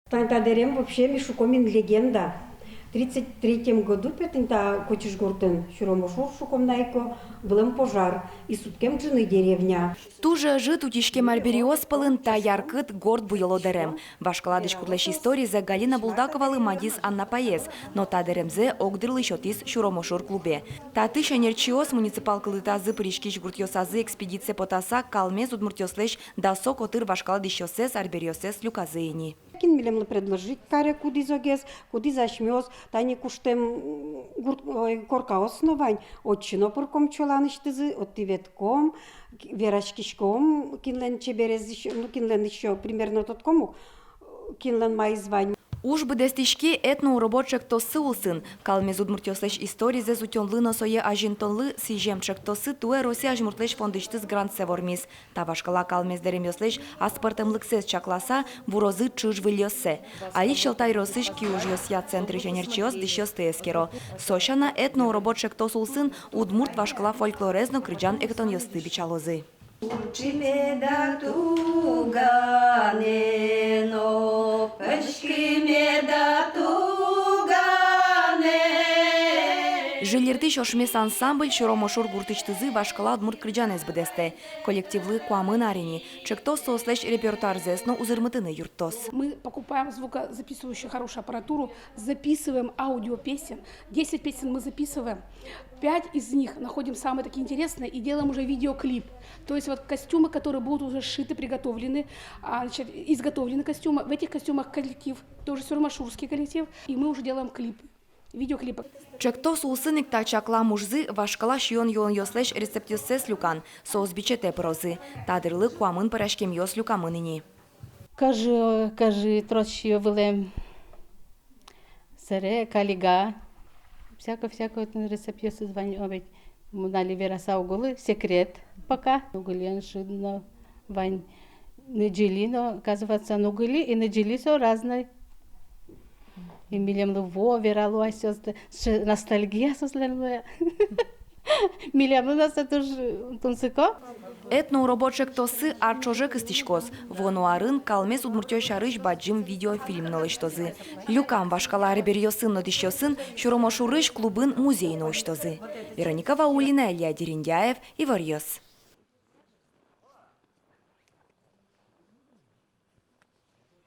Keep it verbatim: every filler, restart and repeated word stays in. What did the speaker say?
Тань та дэрем вообще, ми шуком ини, легенда. Тридцать третьем году, пе, тӥни та Кочышгуртын, Сюромошур шуком на ик, вылэм пожар, и сутскем ӝыны деревня. Туж ӧжыт утиськем арбериос пӧлын та яркыт, горд буёло дэрем. Вашкала дӥськутлэсь историзэ Галина Булдаковалы мадиз Анапаез, но та дэремзэ огдырлы сётӥз Сюромошур клубе. Татысь ӧнерчиос муниципал кылдытазы пыриськись гуртъёсазы экспедицие потаса калмез удмуртъёслэсь дасо котыр вашкала дӥсьёссэс, арбериоссэс люказы ини. Кин милемлы предложить каре, кудӥзогес, кудӥз асьмеос, тани куштэм, м, гурт, ой, коркаос но вань, отчы но пырком чоланысьтызы, отӥ ветком, ки-, вераськиськом, кинлэн чеберез ещё, ну, кинлэн ещё примерно тодком ук, кинлэн маиз вань. Уж быдэстӥське «Этноуробо» ӵектоссы улсын. Калмез удмуртъёслэсь историзэс утёнлы но сое азинтонлы сӥзем ӵектоссы туэ Россия азьмуртлэсь фондысьтыз грантсэ вормиз. Та вашкала калмез дэремъёслэсь аспӧртэмлыксэс чакласа, вурозы ӵыж-выльёссэ. Али Сьӧлта ёросысь киужъёсъя центрысь ӧнерчиос дӥсьёсты эскеро. Со сяна, «Этноуробо» ӵектос улсын удмурт вашкала фольклорез но кырӟан-эктонъёсты бичалозы. Урчи меда тугане но, пӧськи меда тугане. Жильыртӥсь «Ошмес» ансамбль Сюромошур гуртысьтызы вашкала удмурт кырӟанэз быдэстэ. Коллективлы куамын ар ини. Ӵектос соослэсь репертуарзэс но узырмытыны юрттоз. Мы покупаем звукозаписывающую хорошую аппаратуру, записываем аудиопесен. Десять песен мы записываем. Пять из них находим самые такие интересные и делаем уже видеоклип. То есть вот костюмы, которые будут уже сшиты, приготовлены, а, значит, изготовлены костюмы. В этих костюмах коллектив, тоже сюромошурский коллектив. И мы уже делаем клип, видеоклипы. Ӵектос улсын ик та чаклам ужзы — вашкала сиён-юонъёслэсь рецептъёссэс люкан. Соос бичетэ пырозы. Та дырлы куамын пӧраськемъёс люкамын ини. Кӧжы, кӧжы, трос сиё вылэм. Сэре калига. Всяко, всяко, вот, рецептъёсыз вань, о, ведь. Мон али вераса уг улы, секрет пока. Нугылиен шыд но вань, ныӟыли но, оказывается, нугыли и ныӟыли — со разной. И милемлы вуо, верало асьсэос, т-, ш-, ностальгия соослэн луэ. Милемлы но со туж тунсыко. «Этноуробо» ӵектоссы ар ӵоже кыстӥськоз. Вуоно арын калмез удмуртъёс сярысь бадӟым видеофильм но лэсьтозы. Люкам вашкала арбериосын но дӥсьёсын Сюромошурысь клубын музей но усьтозы. Вероника Ваулина, Илья Дерендяев, «Иворъёс».